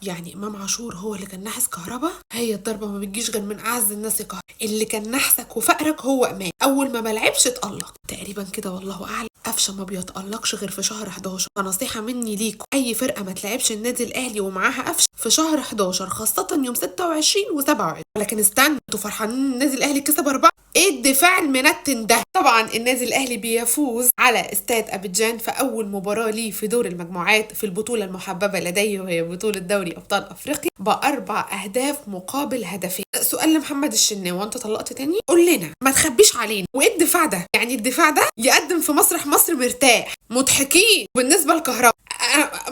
يعني امام عاشور هو اللي كان نحس كهربا. هي الضربة ما بتجيش غير من اعز الناس يا كهربا، اللي كان نحسك وفقرك هو امام. اول ما ملعبش اتألق تقريبا كده، والله اعلم. قفشه ما بيتألقش غير في شهر 11. فنصيحه مني ليكم، اي فرقه ما تلعبش النادي الاهلي ومعاها قفشه في شهر 11، خاصة يوم 26 و27. ولكن استنى، انتوا فرحانين النادي الاهلي كسب 4؟ ايه الدفاع المنتن ده؟ طبعا النادي الاهلي بيفوز على استاد ابيدجان في اول مباراة ليه في دور المجموعات في البطولة المحببة لديه، وهي بطوله دوري ابطال افريقيا، ب4 اهداف مقابل هدفين. سؤال لمحمد الشناوي، وانت طلقت تاني؟ قول لنا، ما تخبيش علينا. وايه الدفاع ده؟ يعني الدفاع ده يقدم في مسرح مصر مرتاح، مضحكين. بالنسبة لكهربا،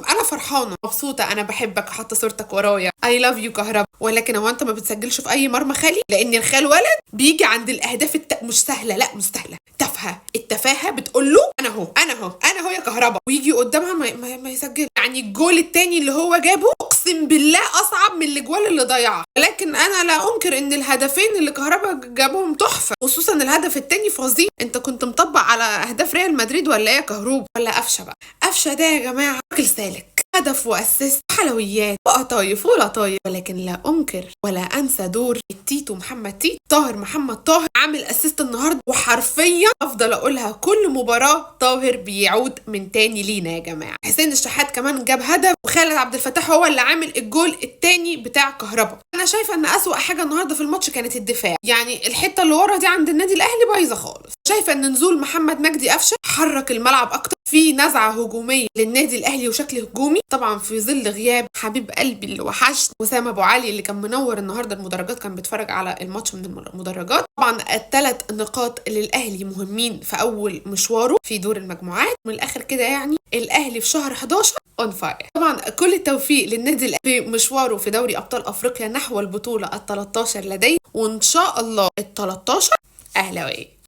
انا فرحانة مبسوطة، انا بحبك، حاطه صورتك ورايا، I love you كهربا. ولكن هو انت ما بتسجلش في اي مرمى خالي؟ لان الخال ولد بيجي عند الاهداف مش سهلة، لا مش سهلة، تافهة. التفاهة بتقول له انا اهو، انا اهو، انا اهو يا كهربا، ويجي قدامها ما يسجل. يعني الجول التاني اللي هو جابه اقسم بالله اصعب من الاجوال اللي ضيعها. لكن انا لا انكر ان الهدفين اللي كهربا جابهم تحفة، خصوصا الهدف التاني فظيع. انت كنت مطبق على اهداف ريال مدريد ولا ايه يا كهروب؟ ولا قفشه بقى؟ قفشه ده يا جماعة راجل سالك، هدف و assist، حلويات وقطايف ولطايف. ولكن لا انكر ولا انسى دور التيتو محمد تيتو، طاهر محمد طاهر عامل assist النهارده، وحرفيا افضل اقولها كل مباراة، طاهر بيعود من تاني لينا يا جماعة. حسين الشحات كمان جاب هدف، وخالد عبد الفتاح هو اللي عامل الجول التاني بتاع كهربا. انا شايفه ان اسوأ حاجة النهارده في الماتش كانت الدفاع، يعني الحتة اللي ورا دي عند النادي الاهلي بايظة خالص. شايفه ان نزول محمد مجدي قفشه حرك الملعب اكتر، في نزعه هجومية للنادي الاهلي وشكل هجومي، طبعا في ظل غياب حبيب قلبي اللي وحشت وسام ابو علي اللي كان منور النهارده المدرجات، كان بيتفرج على الماتش من المدرجات. طبعا الثلاث نقاط للاهلي مهمين في اول مشواره في دور المجموعات. من الاخر كده يعني الاهلي في شهر 11 on fire. طبعا كل التوفيق للنادي الاهلي في مشواره في دوري ابطال افريقيا نحو البطولة ال 13 لديه، وان شاء الله ال 13 اهلاويه.